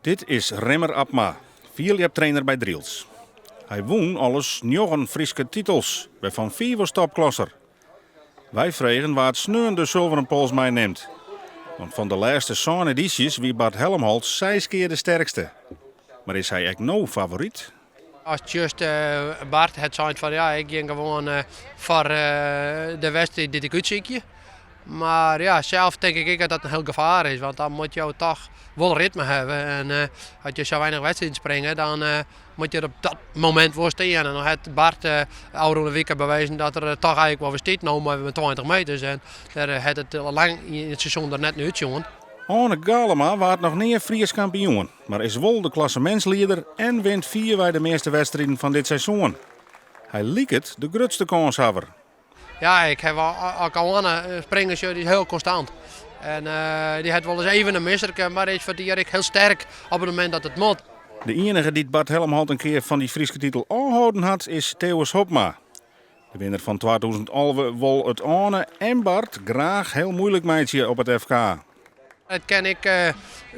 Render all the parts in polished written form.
Dit is Rimmer Abma, fierljeptrainer by Drylts. Hy wûn alris njoggen Fryske titels, wêrfan fiif as topklasser. Wy fregen wa't sneon de Sulveren Pols meinimt. Want fan de lêste sân edysjes wie Bart Helmholt seis kear de sterkste. Mar is hy ek no favoryt? As just Bart hat sein fan ja, ik gean gewoan foar de wedstriid dy't ik útsykje. Mar ja, sels tink ik ek dat dat in hiel gefaar is, want dan moatte jo toch wol ritme hawwe. En as je sa weinich wedstriden springe, dan moat je der op dat momint wol stean. En dan hat Bart de ôfrûne wike bewezen dat er toch eigentlik wol wer stiet, no mei 20 meters. En dêr hat it lang yn it seizoen der net nei útsjoen. Oane Galema waard noch nea Frysk kampioen, mar is wol de klassemintslieder en wint fierwei de measte wedstriden fan dit seizoen. Hy liket de grutste kânshawwer. Ja, ik ha as ik Oane springen sjoch, dy is hiel konstant. En dy hat wolris even in misserke, mar is foar dy ek hiel sterk op it momint dat it moat. De iennige dy't Bart Helmholt in kear fan dy Fryske titel ôfholden hat, is Thewis Hobma. De winner fan 2011 wol it Oane en Bart graach hiel muoilik meitsje op it FK. It kin ek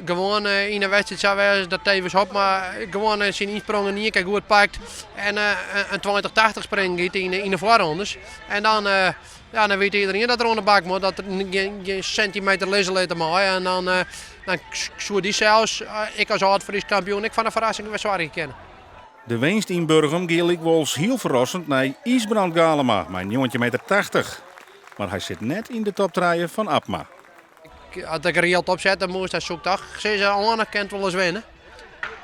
gewoan yn in wedstriid sa wêze dat Thewis Hobma gewoan syn ynsprong yn ien kear goed pakt en in 20-80 springen giet yn de foarrondes. En dan, ja, dan wit iedereen dat er oan de bak moat, dat er gjin sintimeter lizze litte mei. En dan, dan soe dy sels, ek as âld Frysk kampioen, ek foar in ferrassing wer soargje kinne. De winst yn Burgum gie lykwols hiel ferrassend nei Ysbrand Galema mei 19 meter 80. Mar hy sit net yn de top trije fan Abma. As ik der jild op sette moast, dan soe ik toch sizze, Oane kin it wolris winne.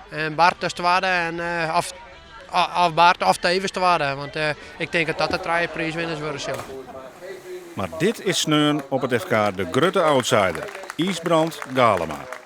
En Bart as twadde, en, of, of Bart of Thewis twadde. Want ik tink dat dat de trije priiswinners wurde sille. Mar dit is sneon op it FK de grutte outsider, Ysbrand Galema.